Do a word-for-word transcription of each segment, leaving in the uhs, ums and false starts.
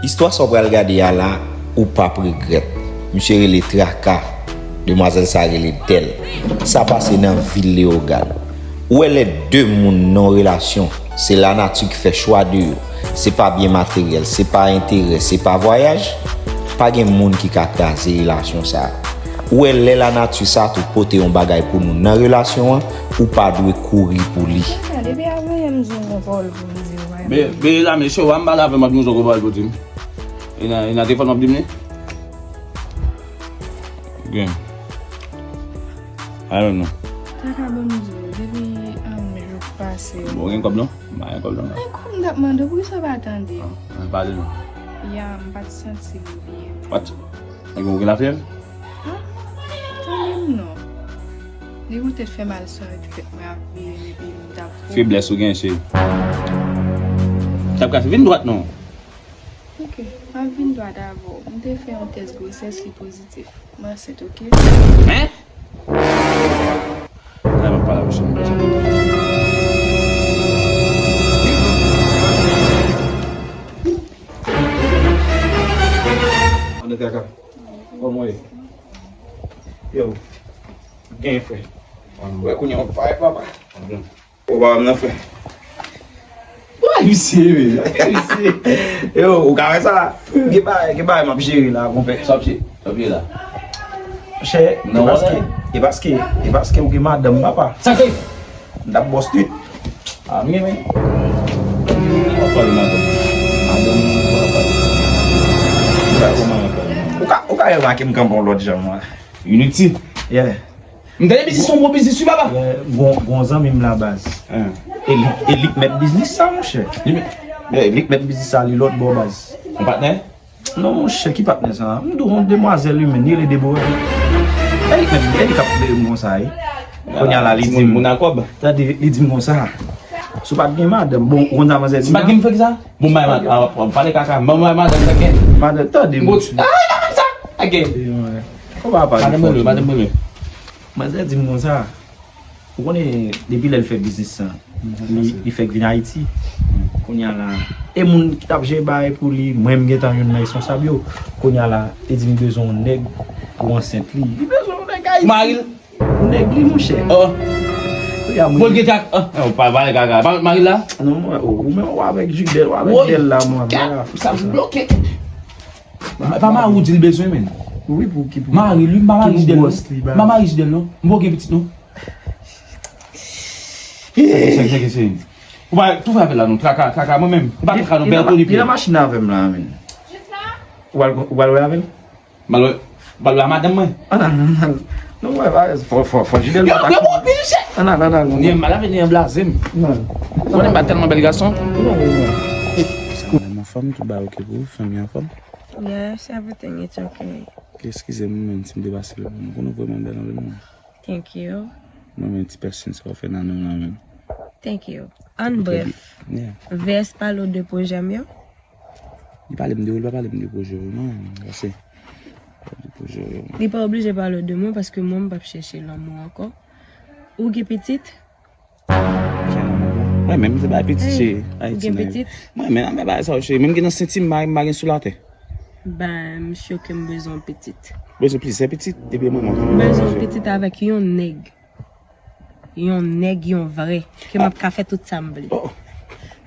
Istwa sa w pral gade a la, ou p ap regrèt. Misye rele Traka, demwazèl sa rele Dèl. Sa pase nan vil Leyogàn. Ou wè lè de moun nan yon relasyon, se lanati ki fè chwa de yo. Se pa byen materyèl, se pa enterè, se pa vwayaj, pa gen moun ki ka kraze relasyon sa. Ou wè lè lanati sa tou pote yon bagay pou nou nan relasyon an, ou pa dwe kouri pou li. Depi avan yè m di w yon pawòl pou m di w. Be, be la, mesye, w a m pale avè m, ap di m yon pawòl pou di m. E nan, e nan telefòn w ap di m li? Gen. I don't know. Traka, ban m di w, depi, um, jou k pase. Bon, gen kòb non? M pa gen kòb non. Men kòb m t ap mande w, poukisa w pa tande? Ah, pale non. Ya, m pa t santi m byen. What? Ou gen lafyèv? Ah, tande m non. Li poutèt fè mal sa, epi tèt mwen ap vire m, epi m t ap fou. Feblès ou gen, cheri. T ap ka vin dwat non. Ok, m ap vin dwat avè w. M te fè yon tès gwosès, li pozitif. M ansent, ok? Hein? Kay mwen pale avè w, cheri, m bezwen kontan. Ann Traka. Kòman w ye? Yo, gen frè. Wè kounye a w parèt papa. Ou pa wè m nan frè. Wè misye, wi. Misye. Yo, ou ka wè sa? Gen bagay, gen bagay m ap jere la, konpè. Sa w ap jere? Sa w ap jere la? Monchè, e paske, e paske, e paske ou gen madanm, papa. Sa k? M t ap bò street. Ah, m gen men. W ap pale madanm. Madanm, w ap pale. Ou ka, ou ka remake m kanpe yon lòt jan, mwen. Unity? Yeah. M tande biznis se yon bon biznis wi papa. Yeah, gon, gon zanmi m la baz. Hein. E li, e li k mèt biznis sa, monchè. Li mèt, yeah, li k mèt biznis sa, li lòt bò baz. Yon patnè? Non, monchè, ki patnè sa? M di w, yon demwazèl imen, li rele Debora. E li k mèt, e li k ap lere m konsa, wi. Kounye a la, li di m, moun a kòb. Tande, li di m konsa. Si w pa t gen madanm, bon, ou konn sa manzè di m la? Si m pa t gen, m fè ki sa? Bon, bay madanm, pale kaka. Bon, bay madanm sa gen. Madanm, tande, monchè. Ah, madanm sa. Ok. Kòman pale fò? Madanm rele, madanm rele. Manzè di m konsa, ou konnen depi lè l fè biznis sa, li, li fèk vin Ayiti. Kounye a la, e moun ki t ap jere bagay pou li, mwen m gentan youn nan responsab yo. Kounye a la, li di m bezwen yon nèg pou ansent li. Li bezwen yon nèg Ayiti. Mari l? Yon nèg li, monchè. Oh. Kounye a, mwen. Bon, l gen kaka. Oh, pa pale kaka. Pa mari l la? Non, mwen, oh, ou menm ou avèk Jidèl, ou avèk Dèl la, mwen. Sa bloke. Pa mari w di l bezwen, menn. Wi, pou ki pou. Mari l, wi, m pa mari Jidèl non. M pa mari Jidèl non. M poko gen pitit non. Chèk, chèk, chèk. Ou pa tou fè apèl la non. Traka, traka, mwen menm. M pa traka non, Bertoni. Li nan machin avè m la, menn. Ou pral, ou pral wè avè l? M pral wè, m pral wè a madanm mwen. Ann al, ann al. Non, wè, wè, fò, fò, fò Jidèl pa ta. Yo, yo, bon, pil chè. Ann al, ann al. Ni an mal avè, ni an blaze m. Non. Ou konnen m pa tèlman bèl gason. Non, non, non. Madam anfòm, tout bagay oke pou ou, fanmi anfòm? Yes, everything is okay. Eskize m, menm si m te pase lè pou nou. Konnen w vrèman bèl anpil, mwen. Thank you. Mwen, men ti pèsin sa w fè nan nou nan menm. Thank you. An brèf, V S pale w de pwojè m yo? Li pale m de ou, li pa pale m de pwojè w, non. Pase, de pwojè w. Li pa oblije pale w de mwen, paske mwen, m p ap chèche lanmou ankò. Ou gen pitit? Mwen menm, se bagay pitit, cheri. Ou gen pitit? Mwen menm, bagay sa, cheri. Menm gen nan senti m, m pa gen sou latè. Ben, m si ke m bezwen pitit. Bezwen plizyè pitit, epi mwen, mwen. M bezwen pitit avèk yon nèg. Yon nèg, yon vrè. Ke m ap ka fè tout sa m vle. Oh.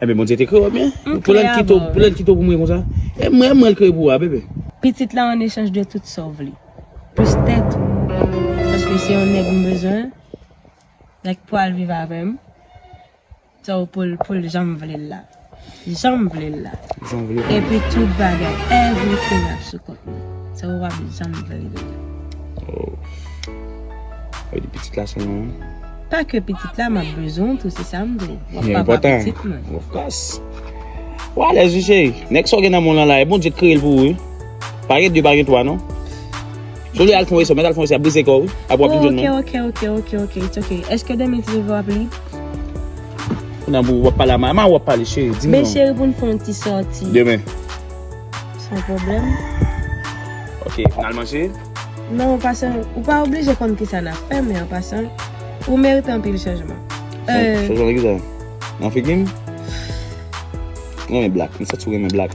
Ebyen, Bondye te kreye w byen. Pou lè l kite w, pou lè l kite w pou mwen konsa. E mwen, mwen l kreye pou ou a, bebe. Pitit la an echanj de tout sa w vle. Plis tèt ou. Paske se yon nèg m bezwen. Nèg pou al viv avè m. So, pou l, pou l jan m vle l la. Jan m vle l la. Jan w vle l. Epi tout bagay, everything ap sou kont mwen. So, w ap jan m vle l la. Oh. Sa vle di pitit la sèlman, wi. Pa ke pitit la, m ap bezwen w tou, se sa m di w. W ap papa pitit mwen. Of course. Ou alèz, wi, cheri. Nèg sa w gen nan men w lan la, e Bondye k kreye l pou ou, wi. Pa gen de, pa gen twa, non. Si w vle al fè yon resto, mèt al fè yon resto, ap brize kò w, wi. Apre w ap vin jwenn mwen. Ok, ok, ok, ok, ok, it's ok. Èske demen ti rive w ap lib? Kounye a w ap pale a ma, ma w ap pale, cheri, di m non. Men cheri, pou n fè yon ti sòti. Demen. San pwoblèm. Ok, n al manje? Non, an pasan, ou pa oblije konn kisa n ap fè, men an pasan, ou merite anpil chanjman. Chanjman kisa? Nan figi m? Mwen renmen blak, m santi w renmen blak.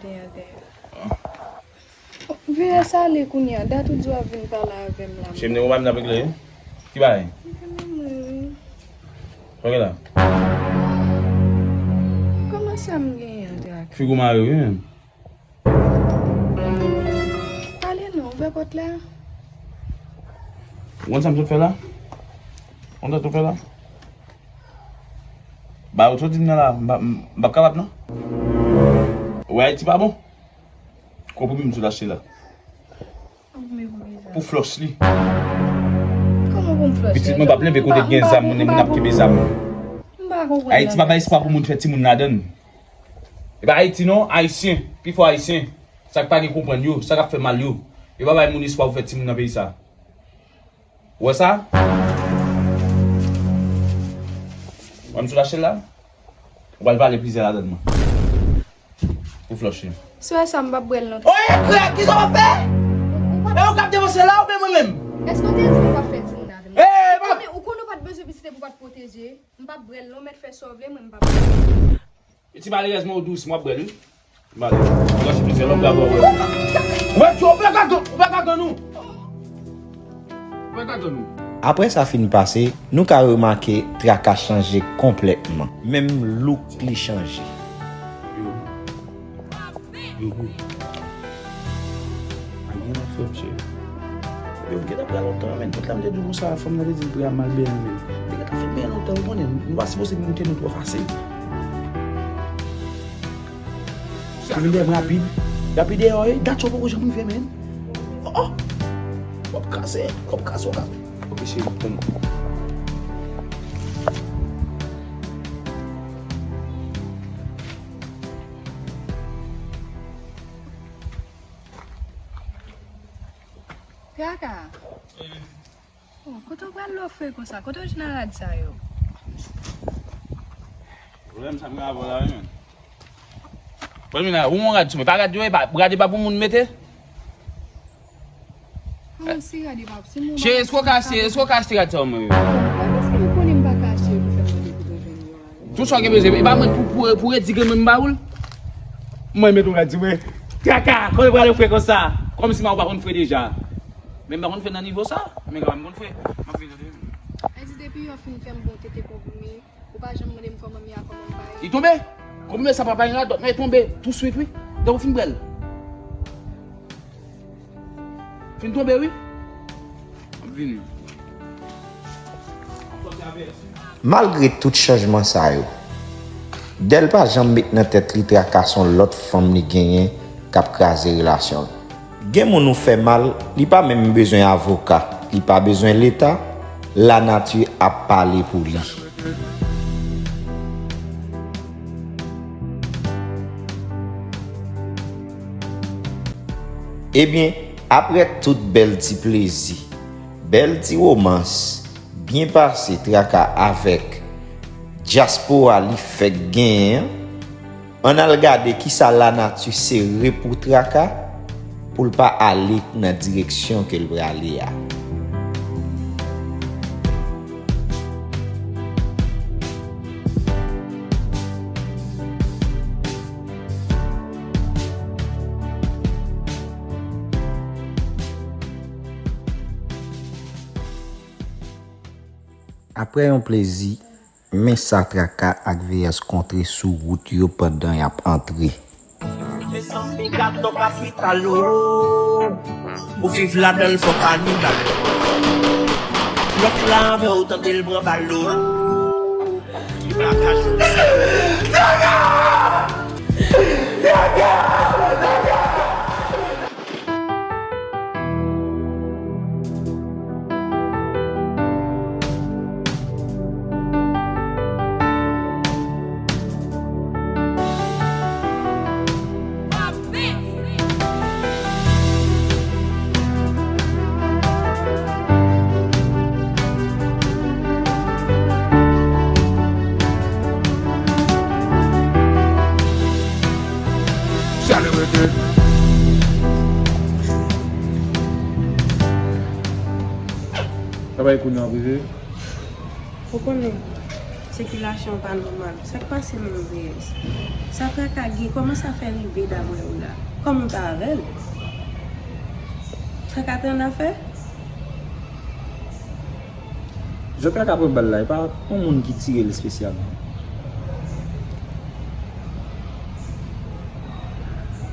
tande an dèyè. Vire sa ale kounye a. Dat ou di w ap vin pale avè m la. Chemne ou pa vin ap regle yo? Ki bagay? Mwen menm wi. Sa w gen la? Kòman sa m genyen an, Traka? Figi w mare wi menm. Pale non, ouvè pòt la. Ou konn sa m sot fè la? Ou konn sa m sot fè la? Ba ou sot di m nan la, m pa, m, m p ap kapab non. Ou wè Ayiti pa bon? Konprime m sot achte la. Pou flòch li. Kòman pou m flòch li? Pitit mwen p ap leve kote gen zam, moun, moun ap kenbe zam. M pa konprann. Ayiti pa bay espwa pou moun fè timoun ladan l. E pa Ayiti non, Ayisyen, pifò Ayisyen. Sa k pa gen konprann yo, sa k ap fè mal yo. Yo pa bay moun espwa pou fè timoun nan peyi sa. Ou wè sa? Ou wè m sot achte l la? Ou pral vale plizyè ladan mwen. Pou flòch li. Si w wè sa, m p ap bwè l non. Oye, krèk, kisa w ap fè? E ou k ap depanse la oubyen mwen menm? Èske w te di m w p ap fè timoun avè m? Ou konnen, ou konnen w pa t bezwen pitit epi w pa t pwoteje. M p ap bwè l non, mèt fè sa w vle, mwen m p ap bwè l. Ti malerèz mwen ou dous, m ap bwè l wi. Malerèz. Ou pa ka gann nou. Ou pa ka gann nou. Apre sa fin pase, nou ka remake Traka chanje konplètman. Menm look li chanje. Yo. Yo, bro. Pa gen afè, mesye. Yo, m gentan pran lontan, men. Tout la m te di w konsa, fanm nan te di l prè a mal benyen, men. Li gentan fin benyen lontan, ou konnen. Nou pa sipoze moute nou twò fasil. Li vin dèyè m rapid. Rapid dèyè, wi. Dat sa w poko janm rive, men. Oh, oh. W ap kraze, w ap kraze, w ap kraze. Ok, cheri, tann. Traka. Oh, kote w pral lè w fre konsa? Kote w jwenn a rad sa yo? Pwoblèm sa m gen avè w la, wi, menn. Pwoblèm la, ou yon rad sou mwen. Pa rad yo, e pa, rad e pa pou moun mete? Kòman si rad e pa pou, si moun... Cheri, èske w ka achte, èske w ka achte rad sa yo, mwen? Paske m konnen m pa ka achte yo pou fè mande pou mwen jwenn yo a. Tout sa w gen bezwen, e pa mwen pou, pou, pou redi granmoun m ba ou l? Mwen met yon rad sou mwen. Traka, kòman w pral fre konsa? Kòmsi m a ou pa konn fre deja. Men m pa konn fè nan nivo sa. Men kanmenm m konn fè. M ap vin tande. Sa di depi yo fin fè m bon tete konprime, ou pa janm mande m kòman m ye a, kòman m pa ye. Li tonbe. Konprime sa pa pa gen radòt non, li tonbe touswit wi. Depi w fin bwè l. Fin tonbe wi. M ap vini. Malgre tout chanjman sa yo, Dèl pa janm met nan tèt li Traka se yon lòt fanm li genyen k ap kraze relasyon l. Gen moun ou fè mal, li pa menm bezwen avoka, li pa bezwen leta, lanati ap pale pou li. Ebyen, apre tout bèl ti plezi, bèl ti womans, byen pase Traka avèk dyaspora li fèk genyen an, Ann al gade kisa lanati sere pou Traka pou l pa ale nan direksyon ke l prale a. Apre yon plezi, men sa Traka ak Veyès kontre sou wout yo pandan y ap antre. Se San Miguel nan kapital ou. Ou viv ladan l fòk anibal. Lòt la avè w tande l pran bal ou. Li pa ka jwe. Sa bay kou nan prive. Ou konnen, sikilasyon pa nòmal. Sa k pase menm, Veyès? Sa Traka gen, kòman sa fè rive daprè ou la? Kòman w ta avè l? Traka te annafè? Jan Traka pran bal la, e pa yon moun ki tire l espesyalman.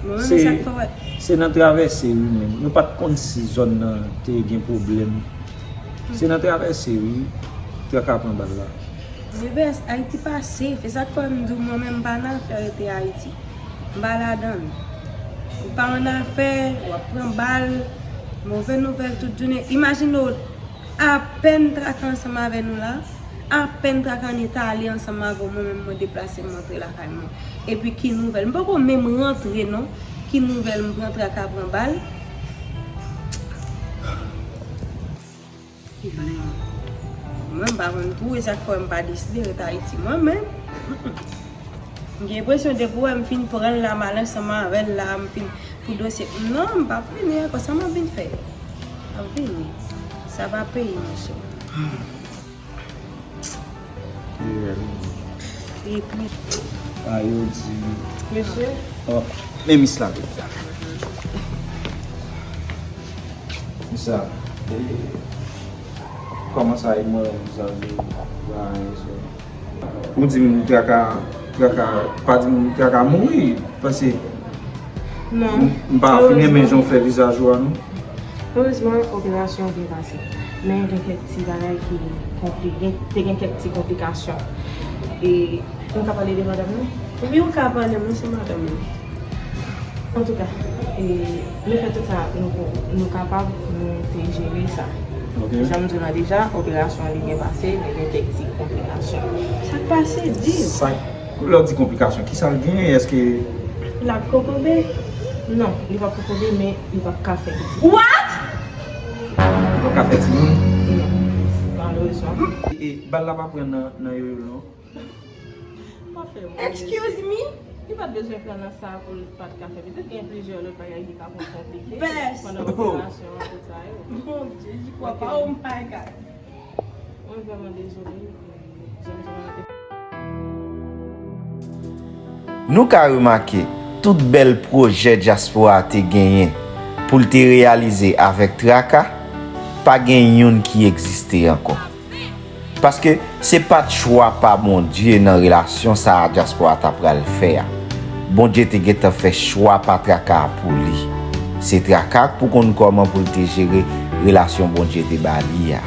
Mwen menm, se sa k fè w wè. Se nan travèse, wi, men nou pa t konn si zòn nan te gen pwoblèm. Se nan travèse, wi, Traka pran bal la. Veyès, Ayiti pa safe. E sa k fè m di w, mwen menm, m pa nan afè rete Ayiti. M pa ladan l. M pa annafè, w ap pran bal, move nouvèl tout jounen. Imajine w, apèn Traka ansanm avè nou la, apèn Traka ann Itali ansanm avè w, mwen menm, mwen deplase, m antre lakay mwen. Epi ki nouvèl? M poko menm rantre non. Ki nouvèl? M pran Traka pran bal. Mwen, m pa konn pou e sa k fè m pa deside ret Ayiti mwen menm. M gen enpresyon depi w wè m fin pran l la, m al ansanm avè l la, m fin pou dosye. Non, m p ap vini ankò. Sa m ap vin fè? M ap vini. Sa pa peyi, monchè. Epi. A yo di. Mesye. Oh, men mis la tou. Sa. Kòman sa e mwen vizavi bagay sa? Ou di m Traka, Traka, pa di m Traka mouri, paske m pa fin renmen jan w fè vizaj ou a non. Erezman, operasyon an byen pase. Men gen kèk ti bagay ki konpli-, gen, te gen kèk ti konplikasyon. E, nou ka pale de madanm nan? Wi, ou ka pale, mwen se madanm li. Antouka, e, nou fè tout sa nou pou, nou kapab pou nou te jere sa. Ok. Jan m di w la deja, operasyon an li byen pase, men gen kèk ti konplikasyon. Sa k pase, di m? Sa, lè w di konplikasyon, kisa l genyen? Èske l ap kokobe? Non, li p ap kokobe, men li p ap ka fè pitit. What? Li p ap ka fè timoun? Non, malerezman. E, e, bal la pa pran nan, nan yoyo non. Pa fè mwen. Excuse me? Li pa t bezwen pran nan sa pou l pa t ka fè pitit. Gen plizyè lòt bagay ki ka konplike pandan operasyon an, tout sa yo. Mon Dieu, j'y crois pas. Oh my God. Mwen vrèman dezole. Jan m di w la, nou ka remake tout bèl pwojè dyaspora a te genyen pou l te reyalize avèk Traka, pa gen youn ki egziste ankò. Paske se pa t chwa pa Bondye nan relasyon sa a dyaspora ta pral fè a. Bondye te gentan fè chwa pa Traka a pou li. Se Traka k pou konn kòman pou l te jere relasyon Bondye te ba li a.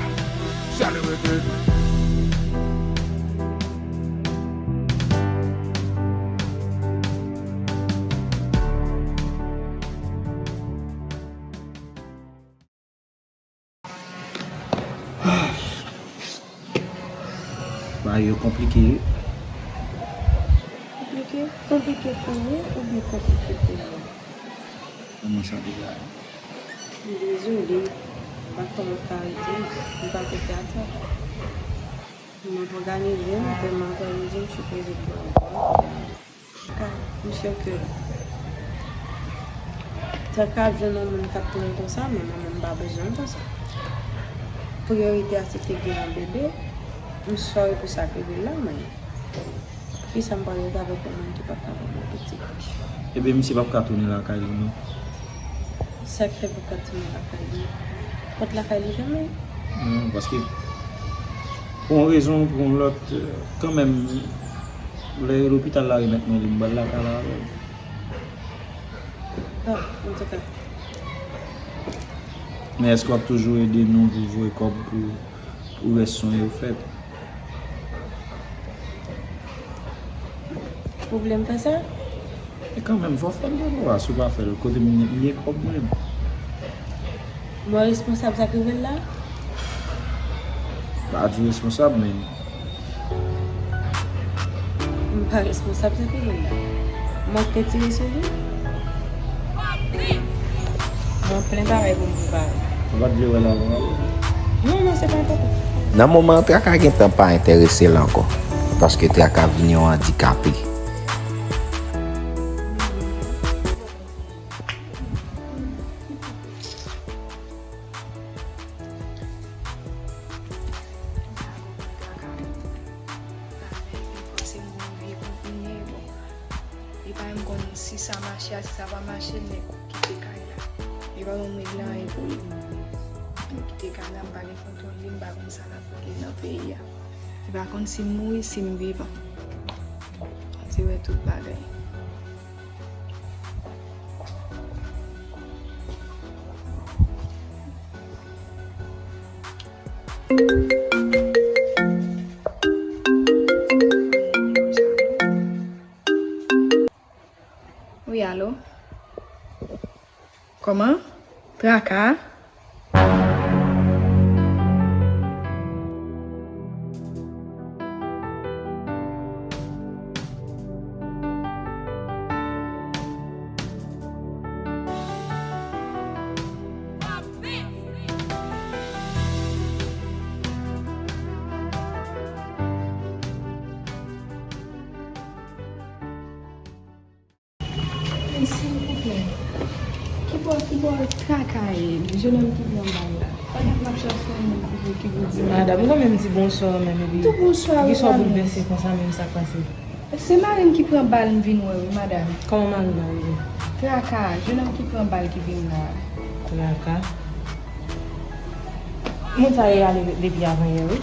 Bagay yo konplike wi. Konplike? Konplike pou ou oubyen konplike pou mwen? Kòman sa deja? M dezole, m pa konnen pa rete, m pa te gate. M ap òganize m, demen m ap òganize m, m sipoze pran kò. Ka, M si ke te ka jwenn yon moun k ap pran l konsa, men mwen menm m pa bezwen l konsa. Priyorite a se te gen yon bebe, m sòri pou sa k rive l la, men poukisa m pral rete avèk yon moun ki p ap ka ban mwen pitit? Ebyen, misye p ap ka tounen lakay li, non. Sa k fè pou pa tounen lakay li? Pòt lakay li fèmen? Non, paske pou yon rezon ou pou yon lòt, kanmenm, lè lopital la remèt mwen li, m pral lakay la avè l. Bon, antouka. Men èske w ap toujou ede nou pou voye kòb pou, pou rès swen yo fèt? Ou vle m fè sa? E kanmenm, fò w fè l dabò a, si w pa fè l, kote m, m ye kòb mwen? Mwen responsab sa k rive l la? Pa di responsab, men. M pa responsab sa k rive l la. Mwen k te tire sou li. Mwen plen bagay pou m prepare. Ou pa t vle wè l avan ale? Non, non, se pa enpòtan. Nan moman an, Traka gentan pa enterese l ankò, paske Traka vin yon andikape. Sa konprann Traka wi. Avèk li panse m gon vye konpinye, bon. Li pa menm konn si sa mache a, si sa pa mache, l nèk kite kay la. Li pa konn regle anyen pou li. Li kite kay la, m pa gen kontwòl li, m pa konn sa l ap regle nan peyi a. Li pa konn si m mouri, si m vivan. Li wè tout bagay. Wi, alo? Kòman? Traka? Men silvouplè, ki bò, ki bò Traka ye, jennonm ki pran bal la? Pandan m ap chache yon moun pou, ki pou di m. Madanm, ou pa menm di bonswa menm, epi... Tou bonswa, wi, kisa w boulvèse konsa menm, sa k pase? Se mari m ki pran bal m vin wè, wi, madanm. Kòman mari w rive? Traka, jennonm ki pran bal ki vin la. Traka? Moun sa yo ale depi avanyè, wi.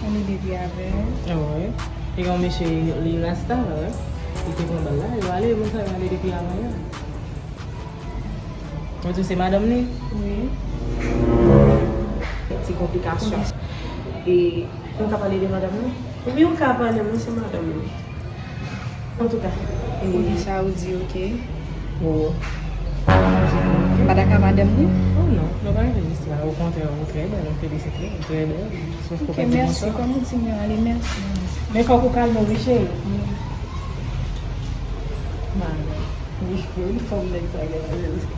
Ale depi avanyè? Wi. E yon mesye, li rasta, wi. Li te pran bal la, yo ale, moun sa yo ale depi avanyè. Ou di se madanm li? Wi. Ti konplikasyon. E nou ka pale de madanm nou? Wi, ou ka pale, mwen se madanm li. Antouka, e... Ou di sa ou di, oke. Ou pa dakò ak madanm li? Oh non, nou pa rive jis la. Okontrè, ou trè bèl, ou felisite, ou trè bèl. Oke, mèsi. Kòm ou di m yo ale, mèsi. Men fòk ou kalme w, wi, cheri. Madanm. Wi, wi, fòm nèg sa gen la, jezi.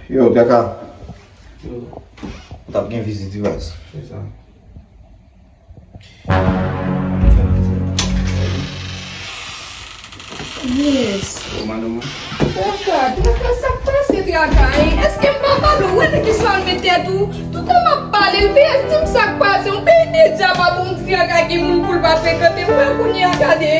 Yo, Traka. Yo. T ap gen vizit, wi, baz. Se sa. Yes. Yo, madanm mwen. Traka, Traka, sa k pase, Traka, en? Èske m pa pale w, wè nan ki sa w met tèt ou? Toutan m ap pale, l vin di m sa k pase. Yon peyi de dyab ap bon, Traka, gen moun pou l pa frekante. M wè kounye a, gade.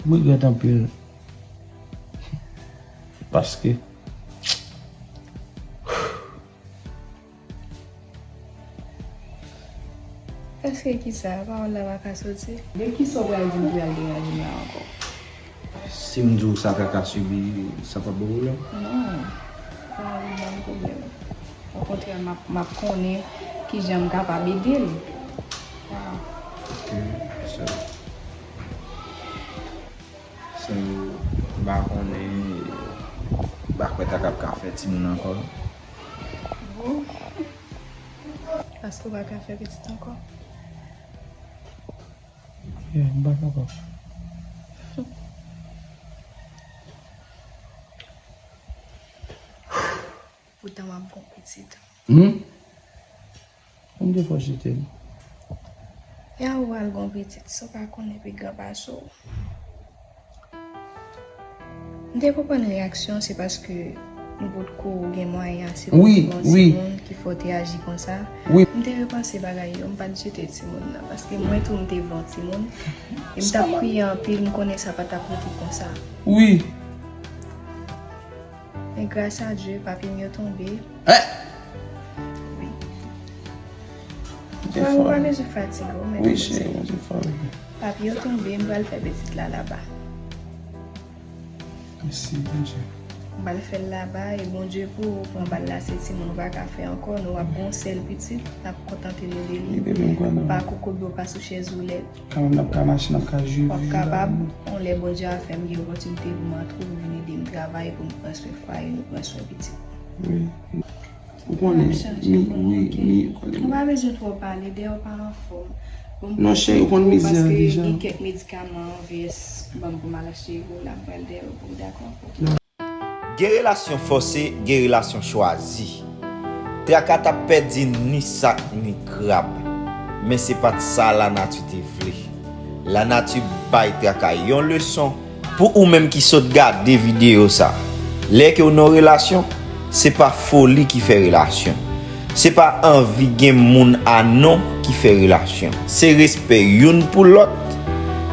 M regrèt anpil. Paske... Èske E kisa, pawòl la pa ka soti? De kisa w pral di m pou y al deranje m la ankò? Si m di w sa ka ka sibi, sa p ap ba w pwoblèm? Non, sa pa vin ban m pwoblèm. Okontrè, m ap, m ap konnen kijan m kapab ede l. Waw. Ok, so, so, m pa konnen, m pa kwè ta kab ka fè timoun ankò. Bon. Paske w pa ka fè pitit ankò? Yeah, m pa kapab. Poutan w ap gon pitit. Hmm? Konbyen fwa w jete l? E a ou al gon pitit, sa w pa konnen pi gran pase w. M te konprann reyaksyon, se paske nou potko gen mwayen ase pou wi, nou wi, timoun ki fè w te aji konsa. Wi. M te repanse bagay yo, m pa t jete timoun nan, paske mwen tou m te vle yon timoun. E m t ap priye anpil, m konnen sa pa t ap rete konsa. Wi. Men gras a Dye, papye m yo tonbe. Eh! Wi. Ou pa bezwen fatige w, men wi, cheri, Bondye fò wi. Papye yo tonbe, m pral fè pitit la laba. Mèsi, Bondye. M pral fè l laba, e Bondye pou ou pran bal la, se timoun ou pa ka fè ankò, nou ap gon sèl pitit, n ap kontante nou de li. Wi, baby, m kwè nan ou. Pa kokobe w, pa sou chèz woulèt. Kanmenm n ap ka mache, n ap ka jwe vi la. W ap kapab, yon lè Bondye a fè m gen opòtinite pou m antre, ou vin ede m travay, pou m pran swen fwaye, nou pran swen pitit. Wi. Ou konnen, mi, wi, mi, ou konnen. Ou pa bezwen twò pale, dèyè w pa anfòm. Bon, non, cheri, ou konn mizè a deja. Paske gen kèk medikaman V S ban m pou m al achte pou w la, m pral dèyè w pou w dakò. Gen relasyon fòse, gen relasyon chwazi. Traka t ap pèdi ni sak ni krab. Men se pa t sa lanati te vle. Lanati bay Traka yon leson. Pou ou menm ki sot gade videyo sa, lè ke w nan yon relasyon, se pa foli ki fè relasyon. Se pa anvi gen moun a non ki fè relasyon. Se respè youn pou lòt,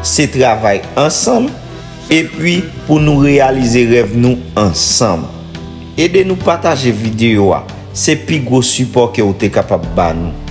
se travay ansanm, epi pou nou reyalize rèv nou ansanm. Ede nou pataje videyo a, se pi gwo sipò ke w te kapab ba nou.